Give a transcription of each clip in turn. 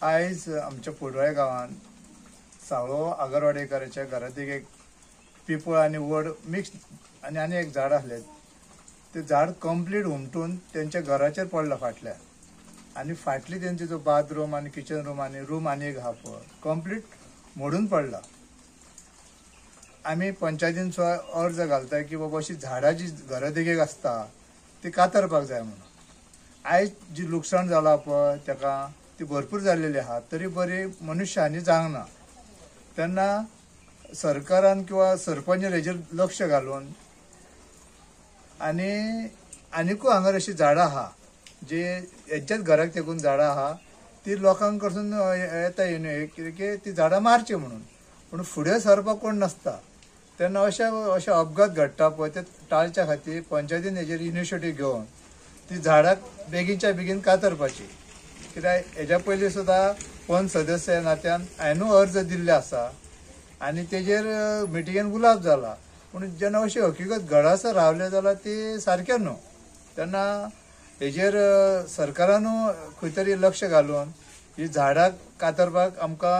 आयज आमच्या पोडवाळे गांवांत सावळो आगरवाडेकाराच्या घरांत एक पिपळ आनी वड मिक्स आनी आनी एक झाड आसलें. ते झाड कंप्लीट हुमटून तेंच्या घराचेर पडला फाटल्या आनी फाटली तेंचे जो बाथरूम आनी किचन रूम आनी रूम आनी एक आहा पळय कंप्लीट मोडून पडला. आमी पंचायतीन सुद्दां अर्ज घालता की बाबा अशी झाडां जी घरा देगेक आसता ती कातरपाक जाय म्हणून. आयज जी लुकसाण जाला पळय तेका ती भरपूर जाल्लेली आहा, तरी बरी मनुष्य हानी जावंक ना. तेन्ना सरकारान किंवा सरपंचान हेजेर लक्ष घालून आनी आनिकूय हांगा अशीं झाडां आहा जी हेच्याच घराक तेकून झाडां आहा ती लोकांक कडसून येता न्हय कितें ती झाडां मारची म्हणून, पूण फुडें सरपाक कोण नासता. तेन्ना अशे अशे अपघात घडटा पळय ते टाळच्या खातीर पंचायतीन हेजेर इनिशिएटीव घेवन ती झाडां बेगीनच्या बेगीन कातरपाची. कित्याक हेज्या पयलीं सुद्दां पंच सदस्य ह्या नात्यान हांवेनूय अर्ज दिल्ले आसा आनी तेजेर मिटिंगेन गुलाब जाला, पूण जेन्ना अशी हकीकत घडासर रावले जाल्यार ती सारकें न्हू. तेन्ना हेजेर सरकारानूय खंय तरी लक्ष घालून ही झाडां कातरपाक आमकां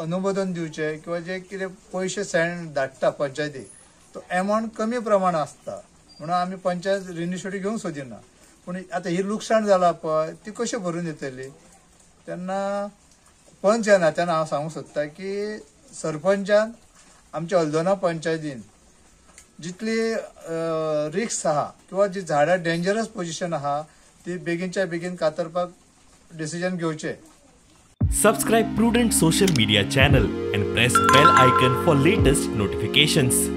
अनुमोदन दिवचें किंवा जे कितें पयशे सेंड धाडटा पंचायतीक तो एमावंट कमी प्रमाण आसता म्हणून आमी पंचायत इनिशिएटीव घेवंक सोदिना. पूण आतां ही लुकसाण जाला पळय ती कशी भरून येतली. तेन्ना पंच ह्या नात्यान हांव सांगूंक सोदता की सरपंचान आमच्या हल्दोना पंचायतीन जितली रिक्स आहा किंवा जी झाडां डेंजरस पोजिशन आहा ती बेगीनच्या बेगीन कातरपाक डिसिजन घेवचें. Subscribe Prudent Social Media channel and press bell icon for latest notifications.